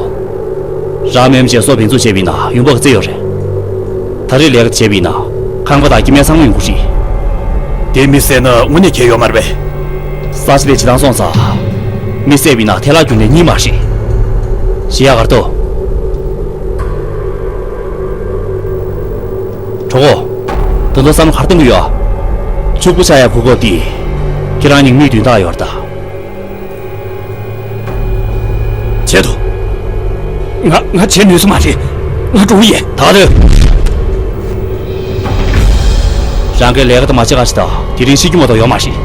རང་མེམ་བྱས་སོ་བེན་ཚུགས་བྱས་པ་ཡིན་ན་ཡུམ་བག་བརྩི་ཡོད་རེད། ད་རེས་ལས་ཀ་བྱས་པ་ཡིན་ན་ཁང་པ་དང་སྐྱེ་དམན་ཚང་མ་ཡོང་གི་རེད། དེ་མི་བསད་ན་དངོས་གནས་ཁྱད་ཡོད་མ་རེད་པས། ས་ཆ་དེ་བྱེ་ཐང་སོང་ཙང་། མི་བསད་པ་ཡིན་ན་ཐལ་ལག་རྒྱུ་ནས་གཉིད་མ་ཧྲི། ཞི་ཡ་གར་ཏོ། གྲོགས། ད་དུང་བསམ་བློ་ག་རེ་གཏོང་གི་ཡོད། ཕྱུག་པོ་ཆགས་ཡག་གོ་སྐབས་འདི་ཁྱེད་རང་ཉིད་མིག་མདུན་དག་ཡོད་རེད་ད། ཆེད་དུ། ང་ང་བྱེད་ནུས་ས་མ་རེད། ང་འགྲོ་གི་ཡིན། ད་དུས། རང་གིས་ལས་ཀ་དེ་མ་བྱེད་ག་ཞིག་ད། དེ་རིང་ཤི་རྒྱུ་མ་གཏོགས་ཡོད་མ་རེད།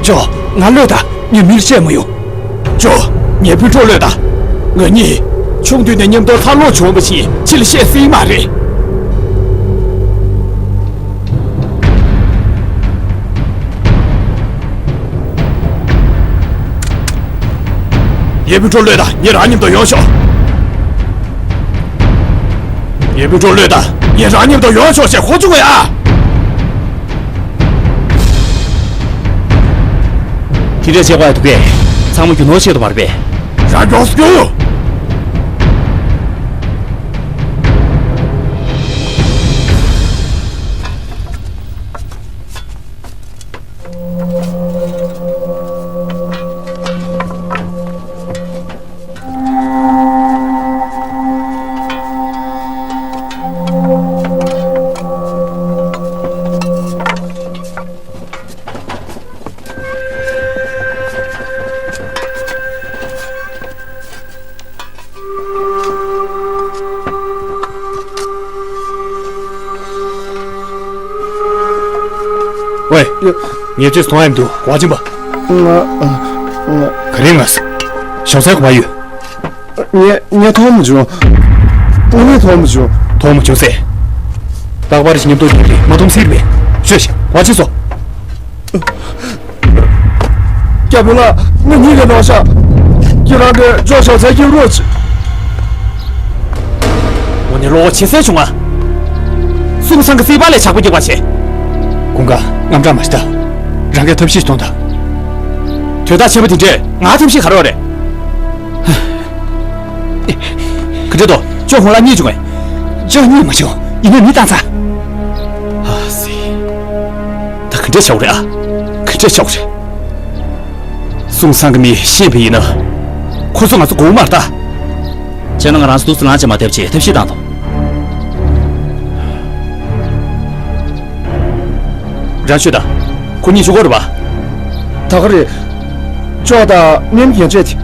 ཇོ། ང་གློད་ད། ངས་མིར་བཤད་མ་ཡོང་། ཇོ། ངའི་སྤུན་གྲོགས་གློད་ད། ང་གཉིས་ཆུང་དུས་ནས་མཉམ་དུ་འཚར་ལོངས་བྱུང་བ་ཞིག་ཕྱི་ལ་བཤད་སྲིད་མ་རེད། ངའི་སྤུན་གྲོགས་གློད་ད། ངེད་རང་མཉམ་དུ་ཡོང་ཤོག་ངའི་སྤུན་གྲོགས་གློད་ད། ངེད་རང་མཉམ་དུ་ཡོང་ཤོག་ཅེས་གོ་བྱུང་བས་ཨ། དེ་འདྲས་བྱེད་དགོས་ཡ་འདུག་གས། ཚང་མ་རྒྱུ་ནོར་ཆེད་དུ་མ་རེད་པས། རང་མགྱོགས་སུ་རྒྱུགས། ཝེ། ངས་ཅིག་མཐོང་ཡ་མི་འདུག་གོ་བ་ཅན་པ། ང་ང་། ག་རེ་ང་། ཞོགས་ཟས་ག་པར་ཡོད། ངས་ངས་མཐོང་མ་བྱུང་། ངས་མཐོང་མ་བྱུང་། མཐོང་མ་བྱུང་ཟེར། རྟག་པར་ཞིག་མཉམ་དུ་བསྡད་དེ་མ་མཐོང་ཟེར་བས། ཤོད་ཤིག་གོ་བ་ཅན་སོང་། སྐྱབས་མགོན་ལགས། ང་གཉིད་ལས་ལོག་ཤག་ཁྱེད་རང་གིས་ཇོ་ཞོགས་ཟས་ཁྱེར་རོགས་བྱེད། འོ་ནི་བློ་ཁོག་ཆེ་ས་བྱུང་ང་། སུང་སང་གི་སྲིད་པ་ལས་ཇག་པ་རྒྱག་པ་བྱེད། ཀུན་དགའ། དངངས་སྐྲག་མ་བྱེད་ད། རང་གིས་ཐབས་ཤེས་གཏོང་ད། དོ་བདག་ཆེན་པོ་དེ་འདྲས་ང་ཐབས་ཤེས་ག་རེ་ཡོད་རེད། ག་འདྲ་འདུག་ཇོ་ཁོང་ལ་གཉིད་བྱུང་ངས། ཇོ་གཉིད་མ་བྱུང་། ཡིན་ན་མི་བཏང་ཚར། ཨ་སི། ད་ག་འདྲས་བྱ་དགོས་རེད་ཨ། ག་འདྲས་བྱ་དགོས་རེད། སུང་སང་གི་མི་ཤེས་པ་ཡིན་ན། ཁོ་ཚོ་ང་ཚོ་དགོས་མ་རེད་ད། བྱས་ན་ང་རང་ཚོ་འདུག་སེ་ལངས་བྱས་མ་བསྡད་བྱས་ཐབས་ཤེས་བཏང་དང་། རང་ཤོད་དང་། ཁོ་གཉིས་ཆུ་འཁོར་རེད་པ། ད་ག་རེད། ཅོག་དང་མཉམ་རྒྱན་སྤྲས་ཏེ།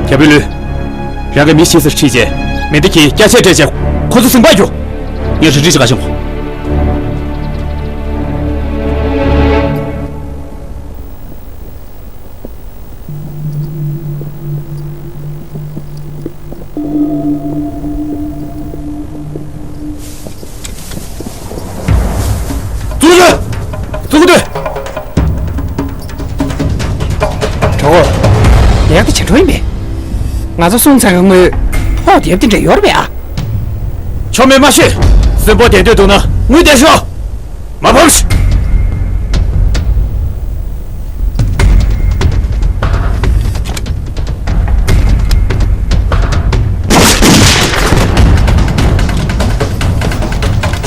རྒྱལ་པོའི་ལུས། རང་གི་མི་ཤི་སར་ཁྲིད་རྗེས་མེ་མདའ་གྱིས་རྒྱ་ཆེར་སྤྲས་རྗེས་ཁོ་ཚོ་ཟིང་པ་རྒྱུག་ངས་རི་རི་ཞིག་ག་ཤོང་། ཙུག་ལ། ཙུག་ལ། གྲོགས། ལས་ཀ་ཇེ་འཕྲོ་ཡིན་པས། ང་ཚོ་སུང་ཚང་གི་དངུལ་ཕོག་དེབ་དེ་འདྲ་ཡོད་རེད་པས་ཨ། ཆོ་མེད་མ་ཤེས། སེམས་པོ་བདེ་འདོད་འདུག་ན་དངུལ་བདེ་ཤོག་མ་ཕམ་ཤིག་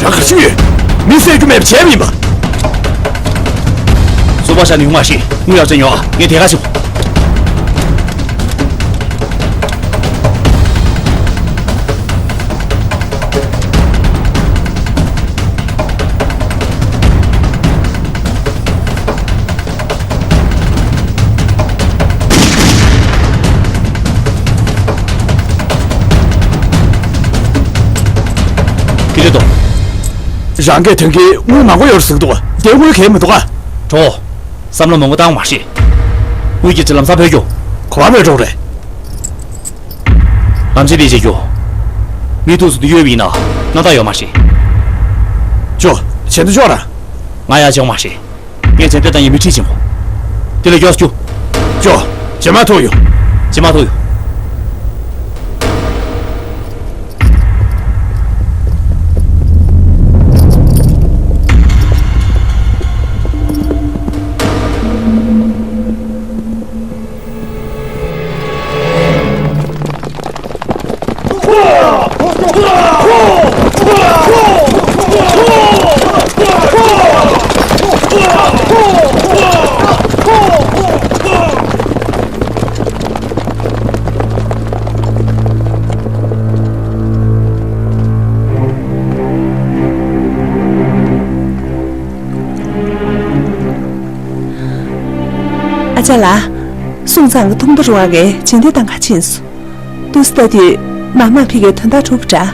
རང་ག་ཤུ་ཡོད། མི་བསད་རྒྱུ་མེད་པ་བྱས་མིན་པ། སུ་པ་ཤ་ནི་ཡོང་མ་ཤེས། དངུལ་ཡག་ཅན་ཡོང་ཨ། ངས་དེ་ག་ཤོག་ཁྱེད་ཚོ། རང་གིས་དོན་གྱི་དངུལ་མང་པོ་ཡོད་ཟེར་གི་འདུག་ག་དེ་དངུལ་གས་མི་འདུག་ག་གྲོགས། བསམ་བློ་མང་པོ་བཏང་མ་ཤེས། དངུལ་གྱི་ལམ་སང་འཕོ་རྒྱུ། ག་པར་འཕོ་འགྲོ་རེད། ལམ་ཆེན་འདི་བྱེད་རྒྱུ། མི་ཐུག་སུ་འདི་ཡོད་པ་ཡིན་ན་སྣང་དག་ཡོད་མ་རེད། ཅོ། བྱེད་དུ་ཅོག་ར། ང་ཡ་ཅོག་མ་རེད། ངས་བྱེད་འདོད་དང་ཡིན་མི་ཁྲིད་ཕྱིན་གོ། དེ་ལ་མགྱོགས་རྒྱུ། ཅོ། བྱེ་མ་ཐུག་ཡོད། བྱེ་མ་ཐུག་ཡོད། ལ། སུང་ཚང་གི་ཐུང་ཐུ་རུ་བ་གའི་ཇེན་ཏེ་དང་ཁ་ཕྱིན་སོང་། ཏུ་སི་ལྟ་དུས་མ་མ་ཕི་གའི་དོན་དག་གྲུབ་འདྲ།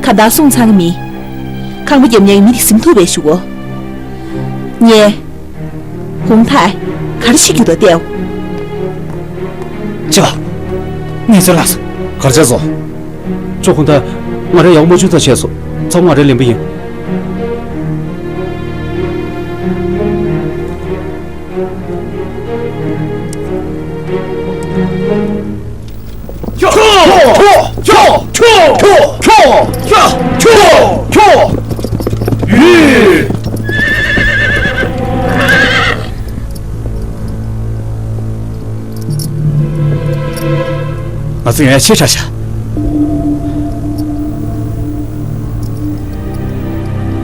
ཁ་བརྡ་སུང་ཚང་གི་མི། ཁང་པ་རྒྱབ་ཉལ་གྱི་མི་དེ་ཟིན་ཐུབ་པའི་ཞུ་གོ། ཉེ། ཧུང་ཐའི། ག་རེ་ཤི་རྒྱུ་དང་བལྟས། ཅོ། ངས་ཚོད་ལགས་སོ། གར་བྱས་སོང་། ཅོ་ཧུང་ཐའི། ང་རའི་ཡག་མོ་ཅུང་ཙམ་བྱས་སོང་། ཚང་མ་ང་རའི་ལེན་པ་ཡིན། ང་ཚོ་ཡོང་ཡ་ཆེ་དྲགས་ཤག་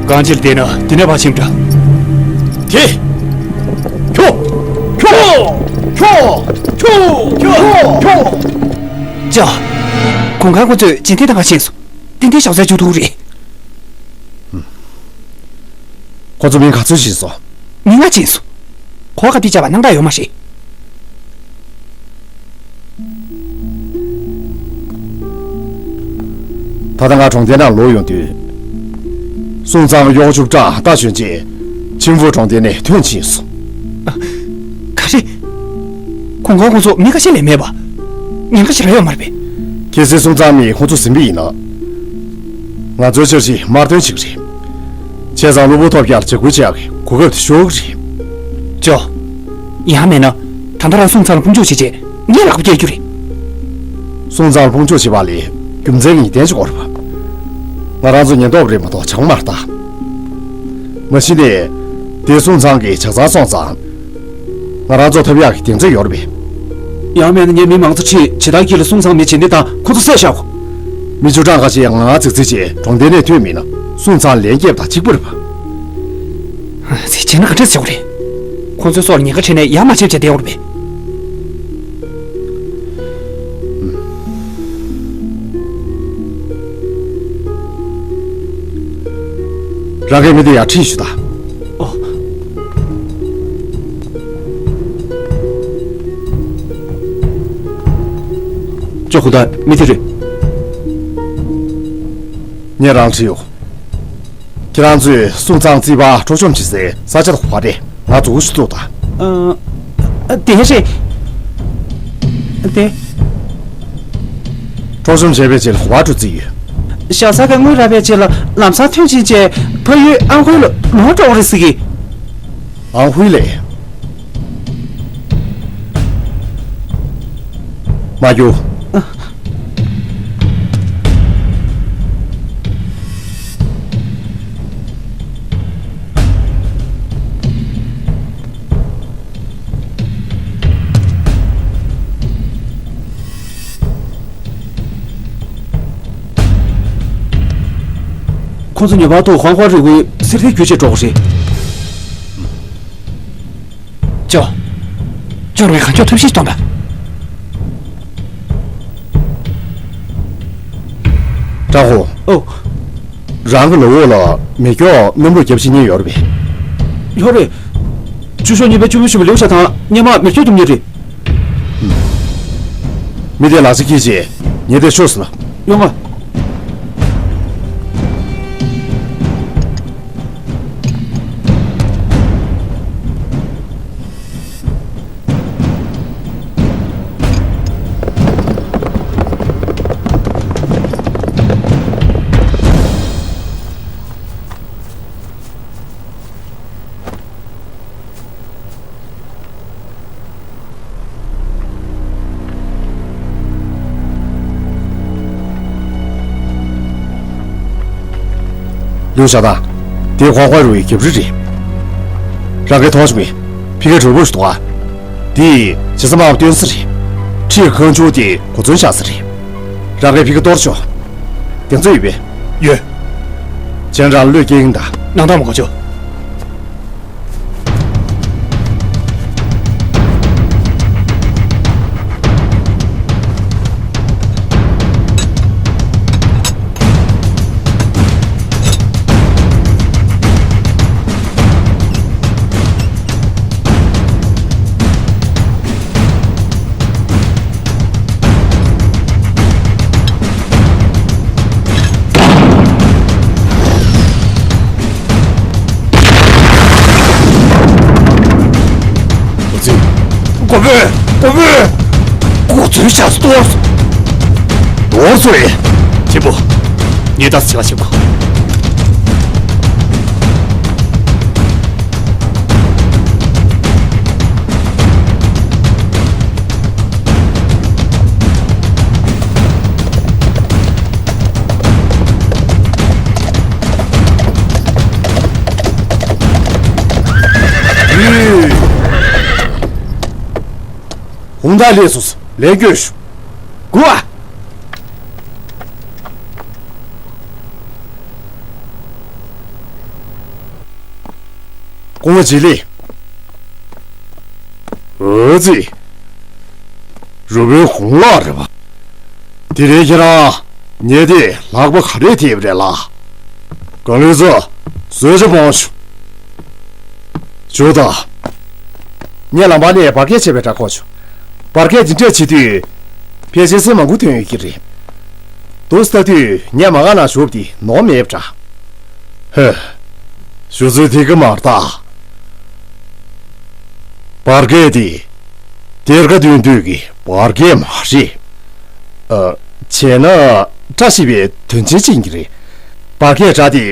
རྐང་རྗེས་ལ་བསྡད་ན་འདི་ནས་ཕར་ཕྱིན་འདྲ། དེ། ཁྱོ། ཁྱོ། ཅོ། གུང་ཁང་ཁོ་ཚོས་ཇེན་ཏེ་དང་ཁ་ཕྱིན་སོང་། ཏན་ཏན་ཞབས་སར་འཇུག་ཐུབ་རེད། ཁོ་ཚོ་མི་ག་ཚོད་ཕྱིན་སོང་། མི་ལྔ་ཕྱིན་སོང་། གོ་སྐབས་དེ་བཅག་པ་སྣང་དག་ཡོད་མ་རེད། ད་ལྟ་ང་གྲོང་སྡེ་ནང་ལོག་ཡོང་དུས། སུང་ཚང་གཡོག་ཆུབ་ཀྲང་རྟ་ཞོན་རྗེས། ཆིང་ཧྥུ་གྲོང་སྡེ་ནས་ཐོན་ཕྱིན་སོང་། ག་རེ། གུང་ཁང་ཁོ་ཚོ་མི་ཁ་ཤས་ལས་མེད་པ། ཉེན་ཁ་ཞེ་དྲག་ཡོད་མ་རེད་པས། གལ་སྲིད་སུང་ཚང་མིས་ཁོ་ཚོ་ཟིན་པ་ཡིན་ན། ང་ཚོའི་འཆར་གཞི་དམར་འདོན་བྱེད་ཀྱི་རེད། བྱས་ཙང་གློ་བུར་ཐོལ་རྒྱག་ལ་འཇབ་རྒོལ་བྱེད་ཡག་གི་གོ་སྐབས་དེ་ཤོར་གྱི་རེད། ཅོ། ཡང་མེད་ན། ད་ལྟ་རང་སུང་ཚང་ལ་དཔུང་འཇུག་བྱེད་ཆེད་ངས་ལག་པ་བཀྱག་རྒྱུ་རེད། སུང་ཚང་ལ་དཔུང་འཇུག་བྱེད་པ་ལས་རྒྱུ་མཚན་གྱི་ངེས་གཏན་ཅིག་དགོས་རེད་པ། ང་རང་ཚོ་ཉེན་རྟོག་པ་རེད་མ་གཏོགས་ཇག་མ་རེད་ད། མ་གཞི་ནས། དེ་སུང་ཚང་གི་ཇག་རྩར་སོང་ཙང་། ང་རང་ཚོ་ཐོབ་ཡག་གི་གདེང་ཚོད་ཡོད་རེད་པས། ཡང་མེད་ན་ངས་མི་མང་ཚོ་ཁྲིད་ཇི་ལྟར་གྱིས་ལ་སུང་ཚང་མི་བྱེད་འདི་དང་ཁོ་ཚོ་བསད་བཞག་གོ། མི་བཅུ་གྲངས་ཁ་ཤས་ང་ང་རྫིག་རྫིག་བྱས་གྲོང་སྡེ་ནས་ཐོན་མིན་ན་སུང་ཚང་ལན་སྐྱེལ་བ་དང་གཅིག་པ་རེད་པ། ཚེ་བྱས་ན་ག་འདྲས་བྱེད་དགོས་རེད། ཁོ་ཚོའི་སྲོག་ལ་ཉེན་ཁ་འཕྲད་ནས་ཡར་མ་ཆེབ་བྱས་བསྡད་ཡོད་རེད་པས། རང་གི་མི་དེ་ཡར་ཁྲིད་ཞུ་དང་། ཨོ། ཅོ་ཧུ་ད་མི་དེ་རེད། ངས་རང་ཁྲིད་ཡོང་། ཁྱེད་རང་ཚོས་སུང་ཚང་རྩིས་པ་འཕྲོག་བཅོམ་བྱེད་སའི་ས་ཆ་དེ་ག་པར་རེད། ང་མཛུབ་གུ་ཞིག་བཙུགས་དང་། ཨ། དེ་རེད། དེ། འཕྲོག་བཅོམ་བྱས་པའི་རྗེས་ལ་ག་པར་འགྲོ་རྩིས་ཡོད། ཞག་ཚ་ག་དངུལ་རག་པའི་རྗེས་ལ་ལམ་སང་ཐོན་ཕྱིན་རྗེས་ཕ་ཡུལ་ཨང་ཧུའི་ལ་ལོག་འགྲོ་གི་རེད་ཟེར་གི། ཨང་ཧུའི་ལ། མ་རྒྱུགས། ཁོ་ཚོ་ངེས་པར་དུ་ཧོང་ཧོ་རི་བོའི་སེར་ཐིག་བརྒྱུད་བྱས་འགྲོ་དགོས་རེད། ཅོ། ཅོ་རེ་གང་ཅོ་ཐུབ་ཤེས་གཏོང་དང་། ཀྲང་ཧོ། ཨོ། རང་གི་ལག་འོག་ལ་མེ་སྒྱོགས་སྣུམ་བླུགས་བརྒྱབ་ཤེས་མཁན་ཡོད་རེད་པས། ཡོད་རེད། ཆུ་ཤོག་གཉིས་པའི་བཅུ་པོ་ཞུ་བ་ལེའུ་ཤ་དང་སྙེ་མ་མེ་སྒྱོགས་གཏུབ་མཁན་རེད། མི་དེ་ལག་ཆ་ཁྱེར་བྱས་ཉེ་དེ་ཤོག་ཟེར་ལ། ཡོང་ང་། ལུས་བཞག་དང་། དེ་ཧོང་ཧོ་རུའི་རྒྱབ་རི་རེད། རང་གིས་མཐོང་བྱུང་ངས། ཕི་ཁའི་གྲོགས་པོ་ཞིག་འདུག་ཨ། དེ་ཡིས་ཇི་ས་མང་བ་སྟོན་ས་རེད། ཁྲིའི་ཁང་ཆུང་དེ་གོ་མཚོན་ཆགས་ས་རེད། རང་གིས་ཕི་ཁ་གཏོར་ཤོག། གདེང་ཚོད་ཡོད་པས། ཡོད། ཅན་རང་བློས་སྐྱེལ་གྱིན་གདའ། སྣང་དག་མ་གོ་ཆོག། ཨོ་བོད། ཨོ་བོད། གོ་མཚོན་ཤ་སྟོར་སོང་། སྟོར་སོང་རེད། ཆེན་པོ། ངས་ད་སེ་བ་ཆེན་པོ། ཧུང་ད་ལས་སོ་སོ་ལས་སྐྱོན་ཞུ། དགུ་བ། ཀོང་ཇི་ལི། འོ་ཙི། རུ་བོའི་ཧུང་ལགས་རེད་པ། དེ་རིང་ཁྱེད་རང་ཉལ་ཏེ་ལག་པ་ག་རེ་ཐེབས་རེད་ལགས། གང་ལུས་ཚོ་གསོལ་ཇ་སྤོང་ཞུ། ཇོ་དང་། ངས་ལམ་བར་ནས་འབར་གས་བྱས་པའི་སྒྲ་གོ་བྱུང་། འབར་གས་འདི་འདྲས་བྱེད་དུས། ཕལ་ཆེར་སེམས་མང་པོ་ཐོན་ཡོད་ཀྱི་རེད། དུས་ལྟ་དུས་ངས་མ་ག་ན་ཞོབ་དེ་ནོར་མེད་པ་འདྲ། ཧེ། ཞུ་ཚོད་དེ་ག་མར་ལྟ། འབར་གས་དེ། གཏེར་ཁ་འདོན་དུས་ཀྱི་འབར་གས་མ་རེད། ཨ། བྱས་ན་བཀྲ་ཤིས་པའི་དོན་ཆེན་ཅན་གྱི་རེད། འབར་གས་འདྲ་དེ།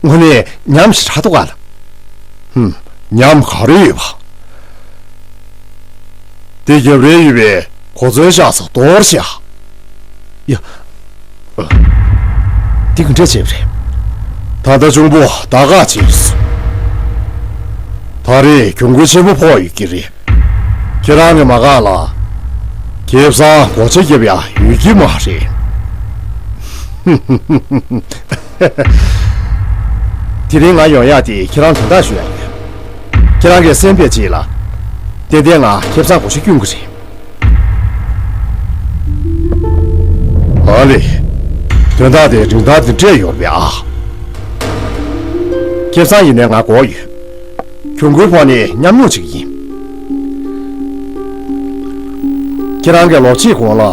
དངོས་གནས་ཉམས་ཞེ་དྲག་འདུག་ག་ལ། ཧུམ། ཉམས་ག་རེ་ཡོད་པ། དེ་རྒྱབ་རེ་ཡོད་པའི་གོ་མཚོན་བཞག་ས་གཏོར་བཞག་ཡ། ཨ། འདི་ག་འདྲས་བྱས་པ་རེད། ད་ལྟ་གཅུང་པོ་ད་ག་བྱས་སོང་། ད་རེས་གྱོང་གུན་ཆེན་པོ་ཕོག་ཡོད་ཀྱི་རེད། ཁྱེད་རང་གི་མ་ག་ལ། ཁེ་བཟང་སྒོ་ཆ་རྒྱབ་ཡ་ཡོད་ཀྱི་མ་རེད། དེ་རིང་ང་ཡོང་ཡག་དེ་ཁྱེད་རང་དོན་དག་ཞུ་ཡག་ཡོད། ཁྱེད་རང་གིས་གསན་པའི་རྗེས་ལ། ཏན་ཏན་ང་ཁེ་བཟང་སྒོ་ཆ་སྐྱོན་གྱི་རེད། ཨ་ལེ། དོན་དག་དེ་རིན་ཐང་དེ་འདྲས་ཡོད་རེད་ཨ། ཁེ་བཟང་ཡིན་ནའི་ང་དགོས་ཡོད། གྱོང་གུན་ཕོག་ནས་མཉམ་མྱོང་བྱེད་ཀྱི་ཡིན། ཁྱེད་རང་གི་ལོ་གཅིག་གོང་ལ།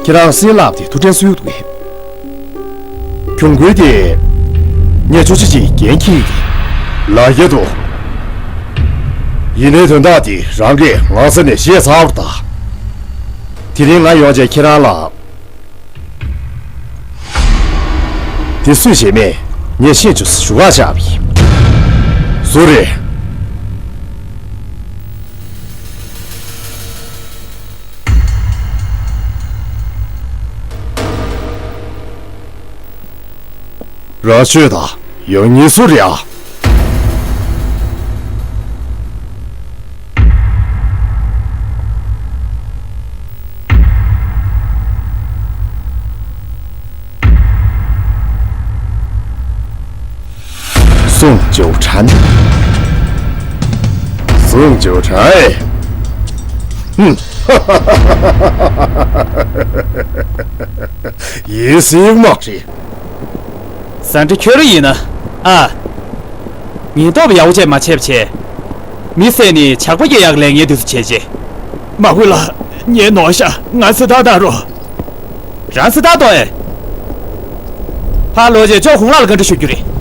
ཁྱེད་རང་སེམས་ལབ་དེ་ཐུགས་དྲན་གསོས་འདུག་གས། གྱོང་གུན་དེ། ངས་ཆོག་ཤེས་ཀྱིས་འགན་འཁྱེར་གྱི། ལ་རྒྱ་དུ། ཡིན་ནའི་དོན་དག་དེ་རང་གིས་ང་ས་ནས་བཤད་ཚར་བ་དང་། དེ་རིང་ང་ཡོང་བྱས་ཁྱེད་རང་ལ། དེ་སུས་བྱས་མེད། ངས་ཤེས་བྱུང་ཞུ་ག་བཞག་པ་ཡིན། སུ་རེད། ར་ཆོས་དང་ཡང་ཉེ་སུ་རེད་ཨ། སུང་ཅོ་ཁྲན། སུང་ཅོ་ཁྲན། ཧུམ། ཡིན་སྲིད་མ་རེད། ཟ་འདྲེ་ཁྱོད་རང་ཡིན་ན། ཨ། ཉེན་རྟོག་པ་ཡག་པོ་བྱས་མ་བྱས་པ་བྱས། མི་བསད་ནས་ཇག་པ་རྒྱག་ཡག་ལས་ངན་དེ་ཚོ་བྱས་རྗེས། མ་དགོས་ལ། ངས་ནོར་ཤག་ང་སེ་ཐག་བཏང་རོགས། རང་སེ་ཐག་གཏོང་ཨེ། ཕར་ལོག་རྗེས་ཅོག་ཧུང་ལགས་ལ་བཀའ་འདྲི་ཞུ་རྒྱུ་རེད།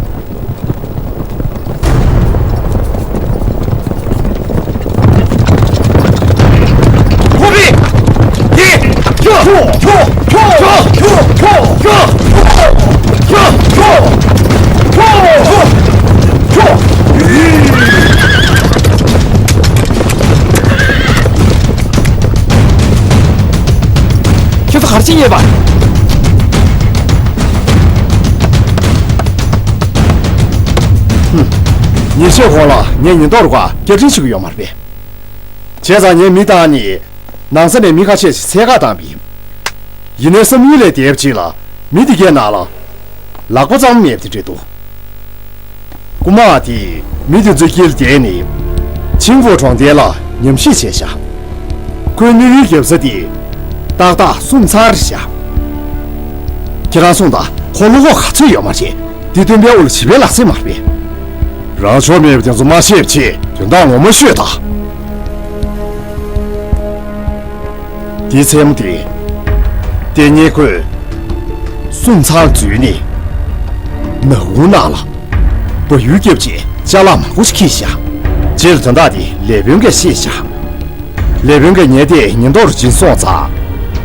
ཁྱེད་ཚོ་ག་རེ་བྱེད་ཉེས་པ། ཉེས་ཆད་ཁོང་ལ་ངས་ཉེན་རྟོག་རུ་ཁག་བསྐྱར་སྐྲུན་བྱེད་ཀྱི་ཡོད་མ་རེད་པས། བྱས་ཙང་ངས་མི་བཏང་ནས་ནང་ས་ནས་མི་ཁ་ཤས་ཤིག་འཚོལ་ག་བཏང་པ་ཡིན། ཡིན་ནའི་བསམ་ཡུལ་ལས་འདས་པ་ཅིག་ལ་མི་དེ་གའི་ནང་ལ་ལག་པ་གཙང་མ་མེད་པ་དེ་འདྲ་འདུག་རྐུ་མ་དེས་མི་དེ་ཚོའི་དཀྱིལ་བསྡད་ནས་ཆིང་ཧྥུ་གྲོང་རྡལ་ལ་ཉམས་ཞིབ་བྱས་ཤག་ཁོའི་དམིགས་ཡུལ་བརྒྱབ་ས་དེ་ཏག་ཏག་སུམ་ཚར་བཞག་ཁྱེད་རང་གསུངས་དང་ཁོ་བློ་ཁོག་ག་ཚོད་ཡོད་མ་རེད། དེ་སྟོན་པའི་དབུ་ལ་བྱིས་པའི་ལག་རྩལ་མ་རེད་པས། རང་ཕྱོགས་མེད་པ་དེ་ཚོ་མ་བཤད་བྱས་དོན་དག་ངོ་མ་ཤོད་དང་། དེའི་མཚན་མོ་དེ། དེ་ཉིན་ཁོས། སུམ་ཚར་འཛུལ་ནས། ནག་ཁུང་ནང་ལ། བལ་ཡུལ་བརྒྱབ་བྱས་ཅ་ལག་མང་པོ་ཞིག་ཁྱེར་བཞག་རྗེས་ལ་དོན་དག་དེ་ ལས་དཔོན་གྱིས་ཤེས་བཞག་ལས་དཔོན་གྱིས་ངའི་ལྟས་ཉེན་རྟོག་རུ་བྱིན་སོང་ཙང་།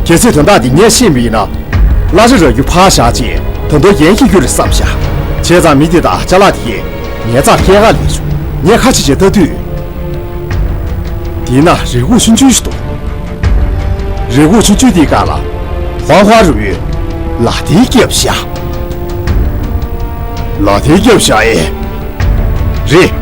གལ་སྲིད་དོན་དག་འདི་ངས་ཤེས་པ་ཡིན་ན། གླ་ཆ་རག་རྒྱུ་ཕར་བཞག་བྱས་ད་དུང་འགན་འཁྱེར་རྒྱུ་རེད་བསམ་བཞག་བྱས་ཙང་མི་དེ་དང་ཅ་ལག་དེ་གས་ངའི་རྩར་སྐྱེལ་ག་སླེབས་བྱུང་། ངས་ཁ་ཕྱེ་བྱས་ལྟ་དུས། དེའི་ནང་རི་ཁུག་ཆུང་ཆུང་ཞིག་འདུག་རི་ཁུག་ཆུང་ཆུང་དེའི་སྒང་ལ་ཧོང་ཧྭ་རུ་ཡོད། ལག་མཐིལ་བརྒྱབ་བཞག་ལག་མཐིལ་བརྒྱབ་བཞག་ཨེ། རེད།